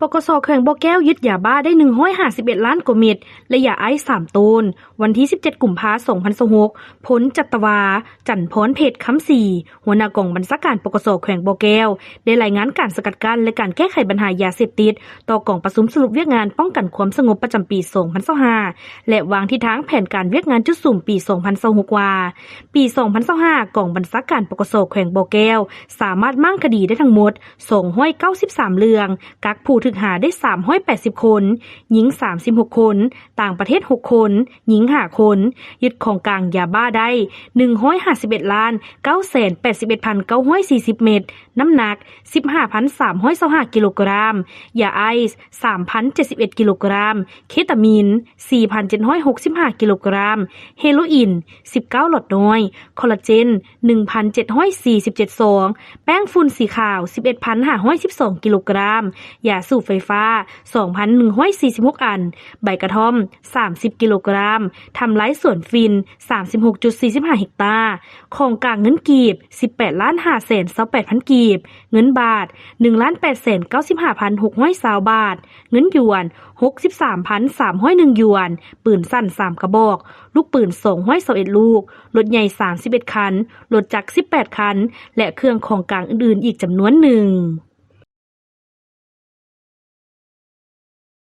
ປກສ ແຂວງບໍ່ແກ້ວ ຍຶດຢາບ້າໄດ້ ໜຶ່ງຮ້ອຍຫ້າສິບເອັດລ້ານກວ່າເມັດ ແລະ ຢາໄອສ໌ ສາມໂຕນ. ວັນທີ ສິບເຈັດ ກຸມພາ ສອງພັນຊາວຫົກ ພົນຈັດຕະວາ ຈັນພອນເພັດ ຄຳສີ ຫົວໜ້າກອງບັນຊາການ ປກສ ແຂວງບໍ່ແກ້ວ ໄດ້ລາຍງານການສະກັດກັ້ນ ແລະ ການແກ້ໄຂບັນຫາຢາເສບຕິດ ຕໍ່ກອງປະຊຸມສະຫຼຸບວຽກງານປ້ອງກັນຄວາມສະຫງົບປະຈຳປີ ສອງພັນຊາວຫ້າ ແລະ ວາງທິດທາງແຜນການວຽກງານຈຸດສຸມປີ ສອງພັນຊາວຫົກ ວ່າ ປີ ສອງພັນຊາວຫ້າ ກອງບັນຊາການ ປກສ ແຂວງບໍ່ແກ້ວ ສາມາດມ້າງຄະດີໄດ້ທັງໝົດ ສອງຮ້ອຍເກົ້າສິບສາມເລື່ອງ, ກັກຜູ້ຖືກຫາໄດ້ ສາມຮ້ອຍແປດສິບຄົນ, ຍິງ ສາມສິບຫົກຄົນ, ຕ່າງປະເທດ ຫົກຄົນ, ຍິງ ຫ້າຄົນ, ຍຶດຂອງກາງຢາບ້າໄດ້ ໜຶ່ງຮ້ອຍຫ້າສິບເອັດລ້ານ ເກົ້າແສນແປດສິບເອັດພັນ ເກົ້າຮ້ອຍສີ່ສິບເມັດ, ນ້ຳໜັກ ສິບຫ້າພັນສາມຮ້ອຍຊາວຫ້າກິໂລກຣາມ, ຢາໄອສ໌ ສາມພັນເຈັດສິບເອັດກິໂລກຣາມ, ເຄຕາມີນ ສີ່ພັນເຈັດຮ້ອຍຫົກສິບຫ້າກິໂລກຣາມ, ເຮໂລອີນ ສິບເກົ້າຫຼອດນ້ອຍ, ຄໍລາເຈນ ໜຶ່ງພັນເຈັດຮ້ອຍສີ່ສິບເຈັດຊອງ, ແປ້ງຝຸ່ນສີຂາວ ສິບເອັດພັນຫ້າຮ້ອຍສິບສອງກິໂລກຣາມ, ຢາສູບໄຟຟ້າ ສອງພັນໜຶ່ງຮ້ອຍສີ່ສິບຫົກອັນ, ໃບກະທ່ອມ ສາມສິບກິໂລກຣາມ, ທຳລາຍສວນຝິ່ນ ສາມສິບຫົກຈຸດສີ່ສິບຫ້າເຮັກຕາ, ຂອງກາງເງິນກີບ ສິບແປດລ້ານຫ້າແສນຊາວແປດພັນກີບ, ເງິນບາດ ໜຶ່ງລ້ານແປດແສນເກົ້າສິບຫ້າພັນຫົກຮ້ອຍຊາວບາດ, ເງິນຢວນ ຫົກສິບສາມພັນສາມຮ້ອຍໜຶ່ງຢວນ, ປືນສັ້ນສາມກະບອກ, ລູກປືນສອງຮ້ອຍຊາວເອັດລູກ, ລົດໃຫຍ່ສາມສິບເອັດຄັນ, ລົດຈັກສິບແປດຄັນ ແລະ ເຄື່ອງຂອງກາງອື່ນໆອີກຈຳນວນໜຶ່ງ.